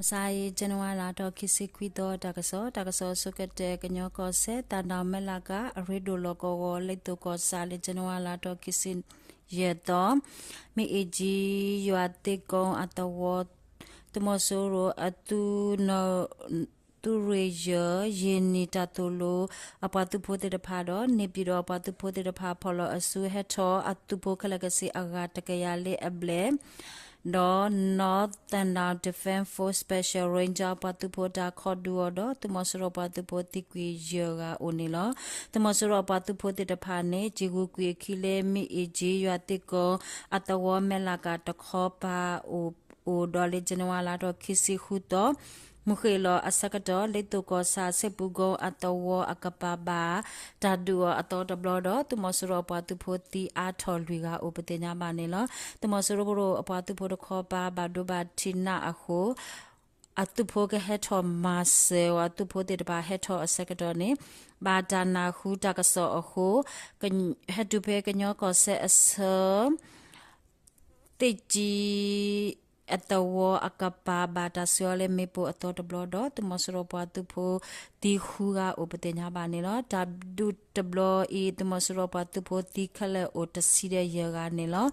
မုၢ်ဆါအံၤ January လါထီၣ်ခံဆံခွံသီ တၢ်ကစီၣ်, တၢ်ကစီၣ်အဆိကတၢၢ် ကညီကီၢ်စဲၣ် သးဒီမဲၣ်လးကၤ အရ့ဒိၣ်လီၢ်ကဝီၤ လ့သိၣ်ကီၢ်ဆၣ် လၢ January လါထီၣ်ခံဆံယဲၢ်သီ, မ့ၢ်အ့ၣ်ကၠံ ယွၤသ့ၣ်ကိအသဝီ သုးမီၤစိရိၤအသုး သုးရ့ၣ်ယဲၢ် ယ့ၢ်နံၣ်တၢ်သိၣ်လိ အပှၤသုးဖိသ့ၣ်တဖၣ်ဒီး န့ၣ်ပၠံၣ်ဒီးအပှၤသုးဖိသ့ၣ်တဖၣ် ဖီၣ်လီၤအစုဟဲထီၣ် အသုးဖိခဲလၢာ်ကဆ့အဂၤတကယၤလၢအဘျဲၣ် ဒီး Northern Defence Force Special Ranger အပှၤသုးဖိတၢ်ခီဒုးအီၤဒီး သုးမီၤစိရိၤပှၤသုးဖိသံကွံာ်ယဲၢ်ဂၤအိၣ်န့ၣ်လီၤ. သုးမီၤစိရိၤအပှၤသုးဖိသ့ၣ်တဖၣ်န့ၣ် ကၠံၣ်ဂူၤကွံာ်အခံလၢ မ့ၢ်အ့ၣ်ကၠံ ယွၤသ့ၣ်ကိ အသဝီမဲၣ်လးကၤတခီပၤ အိၣ်ဒီးလၢ January လါထီၣ်ခံဆံဃုသီ မုၢ်ဃ့ၢ်လီၤအဆၢကတီၢ် လ့သိၣ်ကီၢ်ဆၣ် စ့ၣ်ပူၤကိအသဝီအကပၤ ဘၣ်တၢ်ဒုးအီၤအသီတဘျီဒီး သုးမီၤစိရိၤအပှၤသုးဖိသံအါထီၣ်လွံၢ်ဂၤအိၣ်ပသ့ၣ်ညါဘၣ်န့ၣ်လီၤ. သုးမီၤစိရိၤအပှၤသုးဖိတခီပၤ ဘၣ်ဒိဘၣ်ထံးနးအဃိ အသုးဖိကဟဲထီၣ်မၤစၢၤအီၤ အသုးဖိသ့ၣ်တဖၣ်ဟဲထီၣ်အဆၢကတီၢ်န့ၣ် ဘၣ်တၢ်နၢ်ဟူတၢ်ကစီၣ်အဃိ ဟဲတုၤဖဲကညီကီၢ်စဲၣ်အဆၢ သ့ၣ်ကၠံ အသဝီအကပၤ ဘၣ်တၢ်စုအီၤလၢမ့ၣ်ပိၢ်အသီတဘျီဒီး သုးမီၤစိရိၤပှၤသုးဖိသံဃုဂၤအိၣ်ပသ့ၣ်ညါဘၣ်န့ၣ်လီၤ. တၢ်ဒုးတဘျီအံၤ သုးမီၤစိရိၤပှၤသုးဖိသံခဲလၢာ်အိၣ်တဆံဒီးယဲၢ်ဂၤန့ၣ်လီၤ.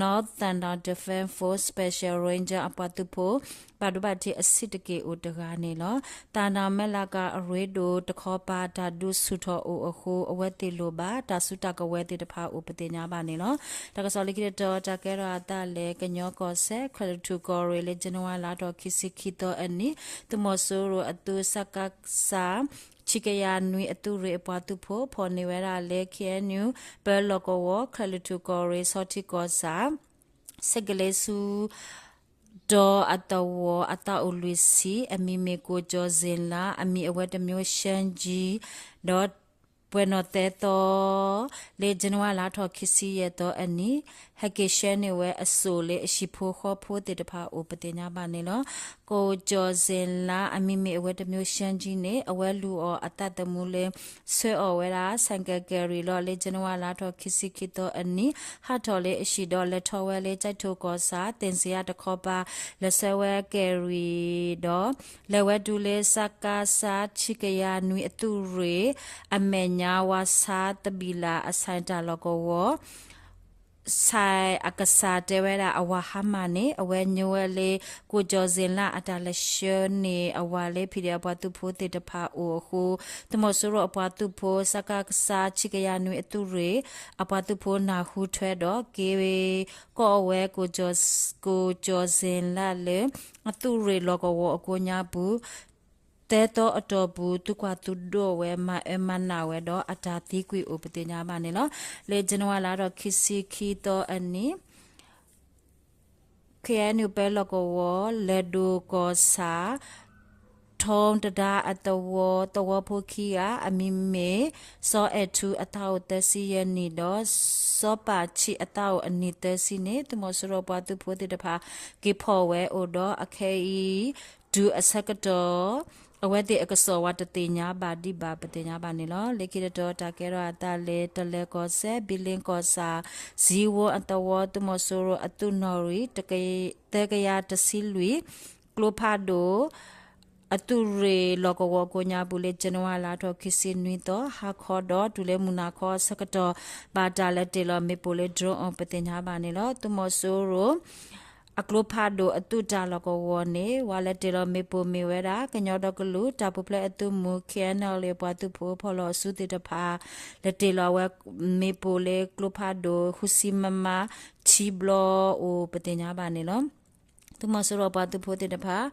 Northern Defence Force Special Ranger အပှၤသုးဖိ ဘၣ်ဒိဘၣ်ထံးအဆံးတက့ၢ်အိၣ်တဂၤန့ၣ်လီၤ. သးဒီမဲၣ်လးကၤအရ့ဒိၣ်တခီပၤ တၢ်ဒုးဆူၣ်ထီၣ်အိၣ်အဃိ အဝဲသ့ၣ်လိၣ်ဘၣ် တၢ်စုတၢ်ကဝဲၤသ့ၣ်တဖၣ်အိၣ်ပသ့ၣ်ညါဘၣ်န့ၣ်လီၤ. တၢ်ကစီၣ်လၢခံတတီၤ တၢ်ကဲထီၣ်အသးလၢ ကညီကီၢ်စဲၣ် ကၠဲၣ်လွီၢ်ထူၣ်ကီၢ်ရ့ၣ် လၢ January လါထီၣ်ခံဆံခံသီအနံၤ သုးမီၤစိရိၤအသုး စကစ ဆံကယၤနွံအသုးရ့ၣ်အပှၤသုးဖိ ဖီၣ်န့ၢ်ဝဲဒၣ်လၢ KNU ပၢလီၢ်ကဝီၤ ကၠဲၣ်လွီၢ်ထူၣ်ကီၢ်ရ့ၣ် ဆီထံကီၢ်ဆၣ် စ့ၣ်ကလ့ဆူ ဒီးအသဝီ အသးအိၣ်လွံၢ်ဆံ အမံၤမ့ၢ် ကိုကျော်ဇင်လ အမံၤအဝဲတမျိုး ရှမ်းကြီး ဒီး ပှဲၤနီၣ်သၢသီ လၢ January လါထီၣ်ခံဆံယဲၢ်သီအနံၤ ဟဲက့ၤဆှၢန့ၢ်ဝဲအစိၣ်လၢအဟံၣ်ဖိဃီဖိသ့ၣ်တဖၣ်အိၣ်ပသ့ၣ်ညါဘၣ်န့ၣ်လီၤ. ကိုကျော်ဇင်လ အမံၤမ့ၢ်အဝဲတမျိုး ရှမ်းကြီး န့ၣ် အဝဲလူၤအီၤအသးသမူလၢ ဆှၢအီၣ်ဝဲဒၣ် ဆိုင်ကယ် ကယ်ရီ ဒီးလၢ January လါထီၣ်ခံဆံခံသီအနံၤ ဟးထီၣ်လၢအဟံၣ်ဒီးလဲၤထီၣ်ဝဲလၢ ကၠဲၣ်ထိၣ်ကီၢ်ဆၣ် သ့ၣ်စ့ယါတခီပၤ လဲၤဆှၢဝဲ ကယ်ရီ ဒီး လဲၤဝဲတုၤလၢ စကစ ဆံကယၤနွံအသုးရ့ၣ် အမဲာ်ညါ ဝါဆါသဘံၣ်လးအ ဆိုင် တၢ်လီၢ်ကဝီၤ ဆိုင် အကစၢ်တဲဝဲဒၣ်အဝၤဟါမၢ်န့ၣ် အဝဲညိဝဲလၢ ကိုကျော်ဇင်လ အတၢ်လဲၤဆှၢန့ၢ်အဝၤလၢ PDF အပှၤသုးဖိသ့ၣ်တဖၣ်အိၣ်အဃိ သုးမီၤစိရိၤအပှၤသုးဖိ စကစ ဆံကယၤနွံအသုးရ့ၣ် အပှၤသုးဖိနၢ်ဟူထွဲဒီး က့ၤကိးဝဲ ကိုကျော်ဇင်လ လၢ အသုးရ့ၣ်လီၢ်ကဝီၤအကိးညါပူၤ သၢသီအတီၢ်ပူၤ သုကွၢ်သုဒိးဝဲ မၤအၢမၤနးဝဲဒီး အတၢ်သံကွံာ်အိၣ်ပသ့ၣ်ညါဘၣ်န့ၣ်လီၤ. လၢ January လါထီၣ်ခံဆံခံသီအနံၤ KNU ပၢလီၢ်ကဝီၤ လဲၤဒိၣ်ကီၢ်ဆၣ် ထီတဒါအသဝီ သဝီဖိခံဂၤ အမံၤမ့ၢ် စီၤအဲၣ်ထူ အသးအိၣ်သၢဆံယဲၢ်နံၣ်ဒီး စီၤပၣ်ဆံး အသးအိၣ်အနံၣ်သၢဆံန့ၣ် သုးမီၤစိရိၤပှၤသုးဖိသ့ၣ်တဖၣ် က့ၤဖီၣ်ဝဲအိၣ်ဒီး အခဲအံၤ တုၤအဆၢကတီၢ် အဝဲသ့ၣ်အကစီၣ်ဝဲတသ့ၣ်ညါဘၣ်ဒံးဘၣ်ပသ့ၣ်ညါဘၣ်န့ၣ်လီၤ. လၢခံတတီၤ တၢ်ကဲထီၣ်အသးလၢ တလၢၤကီၢ်စဲၣ် ဘံလ့ကီၢ်ဆၣ် ဇံဝီအသဝီ သုးမီၤစိရိၤအသုးနီၣ်ရံၣ် သၢကယၤတဆံလွံၢ် ကျိဖးဒိၣ် အသုးရ့ၣ်လီၢ်ကဝီၤအကိးညါပူၤလၢ January လါထီၣ်ခံဆံနွံသီ ဟါခီဒီးတုၤလၢမုၢ်နၤခီအဆၢကတီၢ် ဘၣ်တၢ်လဲၤတ့ၢ်လီၤမ့ၣ်ပိၢ်လၢ drone အပသ့ၣ်ညါဘၣ်န့ၣ်လီၤ. သုးမီၤစိရိၤ အကျိဖးဒိၣ်အသုးတၢ်လီၢ်ကဝီၤန့ၣ် ဝဲလဲၤတ့ၢ်လီၤမ့ၣ်ပိၢ်မ့ၢ်ဝဲဒၣ် ကညီဒီကလုာ်တၢ်ပူၤဖျဲးအသုးမုၢ် KNLA အပှၤသုးဖိဖီၣ်လီၤအစုသ့ၣ်တဖၣ် လဲၤတ့ၢ်လီၤဝဲမ့ၣ်ပိၢ်လၢကျိဖးဒိၣ် ဃုဆံ mm ထံဘျီအိၣ်ပသ့ၣ်ညါဘၣ်န့ၣ်လီၤ. သုးမီၤစိရိၤပှၤသုးဖိသ့ၣ်တဖၣ်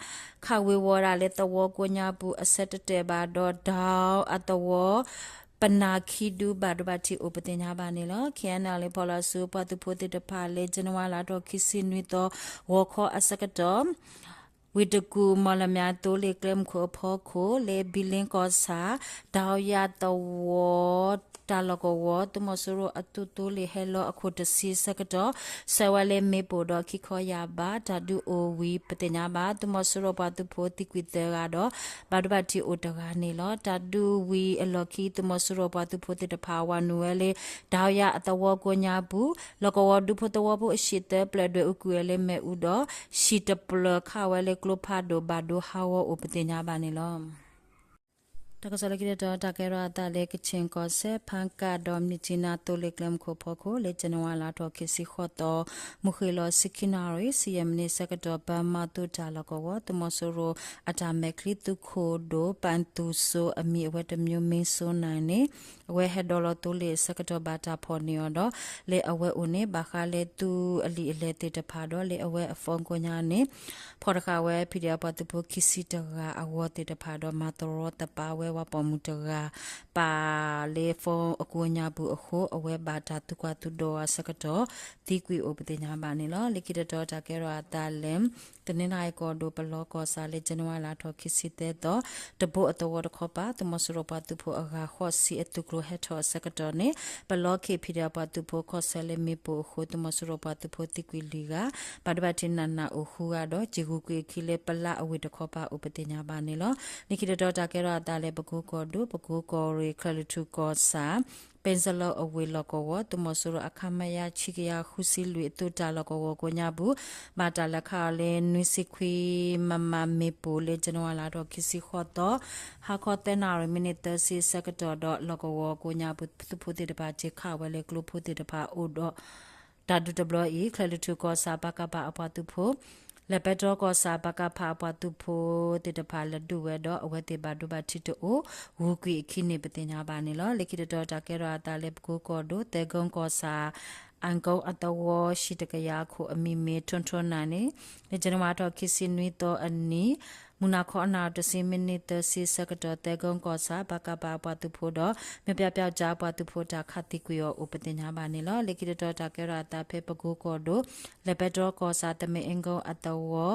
ခးဝ့ၤဝီၤဒၣ်လၢသဝီကိးညါပူၤအဆၢတတဲာ်ဘၣ်ဒီး ဒီးအသဝီ ပနၢ်ခံဒုဘၣ်ဒိဘၣ်ထံးအိၣ်ပသ့ၣ်ညါဘၣ်န့ၣ်လီၤ. KNLA ဖီၣ်လီၤအစုပှၤသုးဖိသ့ၣ်တဖၣ်လၢ January လါထီၣ်ခံဆံနွံသီ ဂီၤခီအဆၢကတီၢ် ဝ့ၢ်တကူၣ် မီၣ်လမၠဲသိလ့ၣ်ကျဲမုၢ်ခိၣ်အဖီခိၣ်လၢ ဘံလ့ကီၢ်ဆၣ် ဒီးယၤသဝီ တၢ်လီၢ်ကဝီၤ သုးမီၤစိရိၤအသုးသိလ့ၣ်ဟဲလီၤအခိၣ်တဆံဆၢကတီၢ် ဆှၢဝဲလၢမ့ၣ်ပိၢ်ဒီးခံခီယၢ်ဘး တၢ်ဒုးအိၣ်ဝံၤပသ့ၣ်ညါဘၣ်. သုးမီၤစိရိၤပှၤသုးဖိသံကွံာ်သၢဂၤဒီး ဘၣ်ဒိဘၣ်ထံးအိၣ်တဂၤန့ၣ်လီၤ. တၢ်ဒုးဝံၤအလီၢ်ခံ သုးမီၤစိရိၤပှၤသုးဖိသ့ၣ်တဖၣ် ဝၤနုာ်ဝဲလၢ ဒီးယၤအသဝီကိးညါပူၤ လီၢ်ကဝီၤဒူဖိသဝီဖိအဟံၣ်သၢပျၢၤဒွဲၣ်အူကွံာ်ဝဲလၢမ့ၣ်အူဒီး ဟံၣ်တပျၢၤခးဝဲလၢ ကျိဖးဒိၣ်ဘၣ်ဒိဟးဂီၤအိၣ်ပသ့ၣ်ညါဘၣ်န့ၣ်လီၤ. တၢ်ကစီၣ်လၢခံတတီၤ တၢ်ကဲထီၣ်အသးလၢ ကခ့ၣ်ကီၢ်စဲၣ် ဖၣ်ကၣ်ဒီး မြစ်ကြီးနား သိလ့ၣ်ကျဲမုၢ်ခိၣ်ဖီခိၣ် လၢဇန်နဝါလါထီၣ်ခံဆံဃိးသီ မုၢ်ဃ့ၢ်လီၤဆံခံနၣ်ရံၣ် ဆံယဲၢ်မံးနံးဆၢကတီၢ် ဘၢမးသုးတၢ်လီၢ်ကဝီၤ သုးမီၤစိရိၤအတၢ်မဲာ်ချံသုးခိၣ်ဒိၣ် ပၣ်သူၣ်စိ အမံၤအဝဲတမျိုး မ့ၣ်စိနၣ်န့ၣ် အဝဲဟဲဒိးလီၤသိလ့ၣ်အဆၢကတီၢ် ဘၣ်တၢ်ဖီၣ်န့ၢ်အီၤဒီး လၢအဝဲအိၣ်န့ၣ် ဘၣ်ဃးလၢသုးအလံာ်အလဲၢ်သ့ၣ်တဖၣ်ဒီး လၢအဝဲအ phone ကိးညါန့ၣ် ဖီၣ်တဃာ်ဝဲ ဖံးဒဲး အပှၤသုးဖိခံဆံတဂၤအဂီၢ်သ့ၣ်တဖၣ်ဒီး မၤသရီသပာ်ဝဲဝဲပိာ်မုၣ်တဂၤ ပာ်လၢ phone အကိးညါပူၤအဃိ အဝဲဘၣ်တၢ်သံကွၢ်သံဒိးအဆၢကတီၢ် သံကွံာ်အိၣ်ပသ့ၣ်ညါဘၣ်န့ၣ်လီၤ. လၢခံတတီၤ တၢ်ကဲထီၣ်အသးလၢ တနီသရံၣ်ကီၢ်ဒိၣ် ပလီကီၢ်ဆၣ် လၢဇန်နဝါလါထီၣ်ခံဆံသၢသီ တဘိအသဝီတခီပၤ သုးမီၤစိရိၤပှၤသုးဖိအဂၤဃိးဆံအသုးကျိၤဟဲထီၣ်အဆၢကတီၢ်န့ၣ် ပလီခ့ၣ် ဖံးဒဲး အပှၤသုးဖိခီၣ်ဆၢလၢမ့ၣ်ပိၢ်အဃိ သုးမီၤစိရိၤပှၤသုးဖိသံကွံာ်လွံၢ်ဂၤ ဘၣ်ဒိဘၣ်ထံးနးနးအိၣ်ဃုဂၤဒီး ကံၢ်ဂူၤကွံာ်အခံလၢပလါအဝ့ၢ်တခီပၤအိၣ်ပသ့ၣ်ညါဘၣ်န့ၣ်လီၤ. လၢခံတတီၤ တၢ်ကဲထီၣ်အသးလၢ ပကိကီၢ်ဒိၣ် ပကိကီၢ်ရ့ၣ် ချၢၣ်လွံၢ်ထူၣ်ကီၢ်ဆၣ် ပ့စလီအဝ့ၢ်လီၢ်ကဝီၤ သုးမီၤစိရိၤ အခမရ ခံကယၤဃုဆံလွံၢ် အသုးတၢ်လီၢ်ကဝီၤကိးညါပူၤ ဘၣ်တၢ်လဲၤခးအီၤလၢ နွံဆံခွံ မမ မ့ၣ်ပိၢ် လၢဇန်နဝါလါထီၣ်ခံဆံဃိးသီ ဟါခီသၢနၣ်ရံၣ် မံးနံးသၢဆံအဆၢကတီၢ်ဒီး လီၢ်ကဝီၤကိးညါပူၤ သုးဖိသ့ၣ်တဖၣ် က့ၤခးဝဲလၢကျိဖိသ့ၣ်တဖၣ်အိၣ်ဒီး တၢ်ဒုးတဘျီအံၤ ချၢၣ်လွံၢ်ထူၣ်ကီၢ်ဆၣ် ပကဖ အပှၤသုးဖိ လဲၤပဲတြီကီၢ်ဆၣ် ပကဖ အပှၤသုးဖိသ့ၣ်တဖၣ်လဲၤဒုးဝဲဒီး အဝဲသ့ၣ်ဘၣ်ဒိဘၣ်ထံးတအိၣ် ဂုၤကွံာ်အခံန့ၣ် ပသ့ၣ်ညါဘၣ်န့ၣ်လီၤ. လၢခံတတီၤ တၢ်ကဲထီၣ်အသးလၢ ပကိကီၢ်ဒိၣ် သဲကုန်းကီၢ်ဆၣ် အၣ်ကုန်းအသဝီ ဟံၣ်တကယၤအခိၣ် အမံၤမ့ၢ် ထိၣ်ထိၣ်နၢ်န့ၣ် လၢဇန်နဝါထီၣ်ခံဆံနွံသီအနံၤ မုၢ်နၤခီအနၣ်ရံၣ်တဆံ မံးနံးသၢဆံအဆၢကတီၢ် သဲကုန်းကီၢ်ဆၣ် ပကဖ အပှၤသုးဖိဒီး မ့ၢ်ပျၢ်ပျၢ်ကၠါ အပှၤသုးဖိ တၢ်ခးသံကွံာ်အီၤအိၣ်ပသ့ၣ်ညါဘၣ်န့ၣ်လီၤ. လၢခံတတီၤ တၢ်ကဲထီၣ်အသးဖဲ ပကိကီၢ်ဒိၣ် လဲၤပဲတြီကီၢ်ဆၣ် သမဲအ့ကုန်းအသဝီ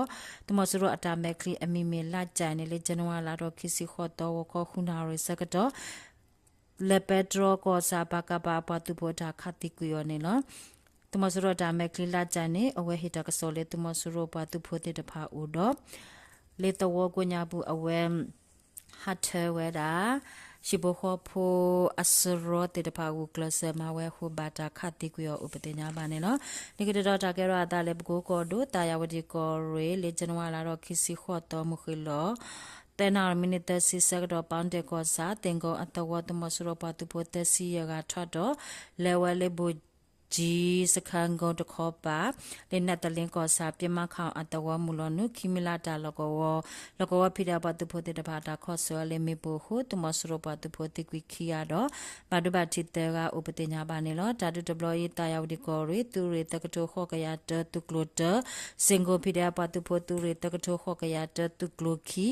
သုးမီၤစိရိၤအတၢ်မဲာ်ချံအမံၤမ့ၢ် လါကၠဲၣ်န့ၣ် လၢဇန်နဝါလါထီၣ်ခံဆံဃိးသီ ဂီၤခီဃုနၣ်ရံၣ်အဆၢကတီၢ် လဲၤပဲတြီကီၢ်ဆၣ် ပကဖ အပှၤသုးဖိ တၢ်ခးသံကွံာ်အီၤန့ၣ်လီၤ. သုးမီၤစိရိၤအတၢ်မဲာ်ချံ လါကၠဲၣ်န့ၣ် အဝဲဟ့ၣ်တၢ်ကစီၣ်လၢ သုးမီၤစိရိၤပှၤသုးဖိသ့ၣ်တဖၣ်အိၣ်ဒီး လၢသဝီကိးညါပူၤ အဝဲ ဟးထၢဝဲဒၣ် ဟံၣ်ဖိဃီဖိအစရီသ့ၣ်တဖၣ် ဂုာ်ကျဲးစၢးမၤဝဲအဃိ ဘၣ်တၢ်ခးသံကွံာ်အီၤအိၣ်ပသ့ၣ်ညါဘၣ်န့ၣ်လီၤ. လၢခံတတီၤ တၢ်ကဲထီၣ်အသးလၢ ပကိကီၢ်ဒိၣ် သးယၤဝတံၣ်ကီၢ်ရ့ၣ် လၢဇန်နဝါလါထီၣ်ခံဆံဃိးသီ မုၢ်ဃ့ၢ်လီၤ သၢနၣ်ရံၣ် မံးနံးသၢဆံအဆၢကတီၢ် ပီတဲာ်ကီၢ်ဆၣ် သ့ၣ်ကုန်းအသဝီ သုးမီၤစိရိၤပှၤသုးဖိ သၢဆံယဲၢ်ဂၤထီၣ်ဒီး လဲၤဝဲလၢ ဘိၣ်ကၠံ စခန်းကုန်း တခီပၤ လၢနဲၣ်သလ့ကီၢ်ဆၣ် ပျ့မါခီၣ်အသဝီ မုၢ်လီၤနုာ် ခံမံၤလါတၢ်လီၢ်ကဝီၤ လီၢ်ကဝီၤ ဖံးဒဲး အပှၤသုးဖိသ့ၣ်တဖၣ် တၢ်ခီဆၢအီၤလၢမ့ၣ်ပိၢ်အဃိ သုးမီၤစိရိၤပှၤသုးဖိသံကွံာ်ခံဂၤဒီး ဘၣ်ဒိဘၣ်ထံးသၢဂၤအိၣ်ပသ့ၣ်ညါဘၣ်န့ၣ်လီၤ. တၢ်ဒုးတဘျီအံၤ သးယၤဝတံၣ်ကီၢ်ရ့ၣ် သုးရ့ၣ်သၢကထိဃိးကယၤတၢ သုးကျိၤတၢ စ့ၣ်ကိၣ် ဖံးဒဲး အပှၤသုးဖိ သုးရ့ၣ်သၢကထိဃိးကယၤတၢ သုးကျိၤခံ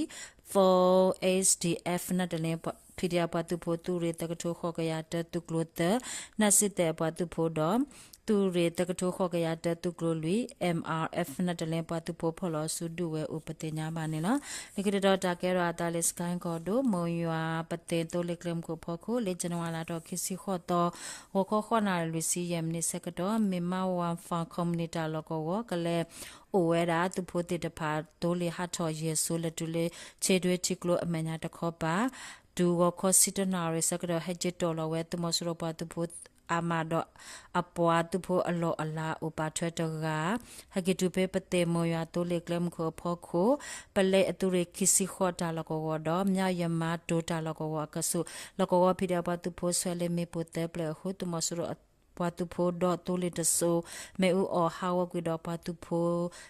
Force Defense နဲၣ်တလ့ ဖံးဒဲး အပှၤသုးဖိ သုးရ့ၣ်သၢကထိဃိးကယၤတၢ သုးကျိၤသၢ နၢ်စံၣ်သဲး အပှၤသုးဖိဒီး သုးရ့ၣ်သၢကထိဃိးကယၤတၢ သုးကျိၤလွံၢ် MRF နဲၣ်တလ့ ပှၤသုးဖိဖီၣ်လီၤအစုဒုးဝဲအိၣ်ပသ့ၣ်ညါဘၣ်န့ၣ်လီၤ. လၢခံတတီၤ တၢ်ကဲထီၣ်အသးလၢ စကဲၣ်ကီၢ်ဒိၣ် မိၢ်ယွၤပသ့ၣ် သိလ့ၣ်ကျဲမုၢ်ခိၣ်ဖီခိၣ် လၢဇန်နဝါလါထီၣ်ခံဆံဃိးသီ ဂီၤခီဃိးနၣ်ရံၣ်လွံၢ်ဆံယဲၢ်မံးနံးဆၢကတီၢ် မ့ၢ်မါဝၤ farm company တၢ်လီၢ်ကဝီၤ ကလဲၤအိၣ်ဝဲဒၣ် သုးဖိသ့ၣ်တဖၣ် သိလ့ၣ်ဟးထီၣ်ယဲၢ်စိ လဲၤတုၤလၢ ဆ့ဒွဲထံကျိအမဲာ်ညါတခီပၤ တုၤဂီၤခီဆံတၢနၣ်ရံၣ်ဆၢကတီၢ် ဟဲက့ၤတီၢ်လီၤဝဲ သုးမီၤစိရိၤပှၤသုးဖိအါမးဒီး အပှၤသုးဖိအလီၢ်အလၤအိၣ်ပာ်ထွဲတဂၤ ဟဲက့ၤတုၤဖဲပသ့ၣ်မိၢ်ယွၤသိလ့ၣ်ကျဲမုၢ်ခိၣ်အဖီခိၣ် ပလဲအသုးရ့ၣ်ခံဆံဃိးတၢ်လီၢ်ကဝီၤဒီး မၠၣ်ယမါတိၤတၢ်လီၢ်ကဝီၤအကဆူး လီၢ်ကဝီၤဖံးဒဲး အပှၤသုးဖိဆွဲလၢမ့ၣ်ပိၢ်သၢပျဲၢ်အဃိ သုးမီၤစိရိၤပှၤသုးဖိဒီးသိလ့ၣ်တစိၤ မ့ၣ်အူအီၣ်ဟးဂီၤကွံာ်ဒီးပှၤသုးဖိ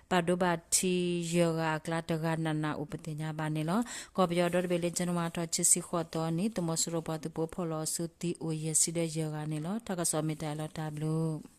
ဘၣ်ဒိဘၣ်ထံးယဲၢ်ဂၤအကျါ တဂၤနးနးအိၣ်ပသ့ၣ်ညါဘၣ်န့ၣ်လီၤ. ကီၢ်ပယီၤဒီတဘ့ၣ် လၢဇန်နဝါထီၣ်ခံဆံဃိးသီနံၤ သုးမီၤစိရိၤပှၤသုးဖိဖီၣ်လီၤအစုသံအိၣ်ယဲၢ်ဆံဒီးယဲၢ်ဂၤန့ၣ်လီၤ. တၢ်ကစီၣ်မ့ၢ်တၢ်အံၤလီၤ တၢ်ဘျုး